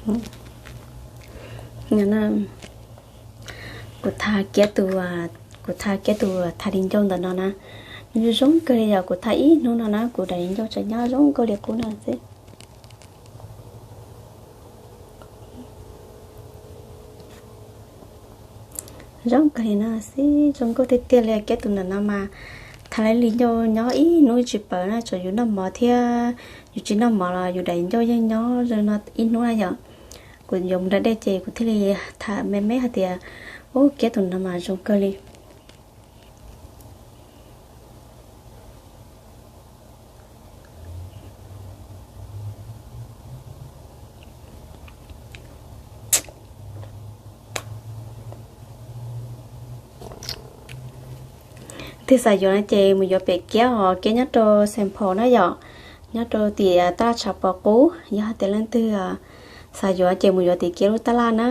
Kuv tha kiab tus, kuv tha kiab tus tha li ncauj ntawm no na, nws zoo kawg li yom. Kuv tha ib hnub no na, kuv daim li ncauj tseem nyob zoo kawg li qub no xwb. Zoo kawg li no xwb, zoo nkauj tiag tiag li. Kiab tus ntawm no mas tha li ncauj nyob ib hnub tsis paws na, tsuas yus noj mov thiab yus tsis noj mov los yus daim ncauj yeej nyob zoo no ib hnub na yom. Kuv yuav mus da dej ces kuv thiaj li tham me me hais tias, ub, kiab tus no mas zoo kawg li. Leej twg xav yuav no ces mus yuav pem kiab os, kiab nyob rau Saint Paul na yom, nyob rau tim taj tshav pov qub. Yog hais tias leej twg xav yuav ces mus yuav tim kiab lub tab laj na.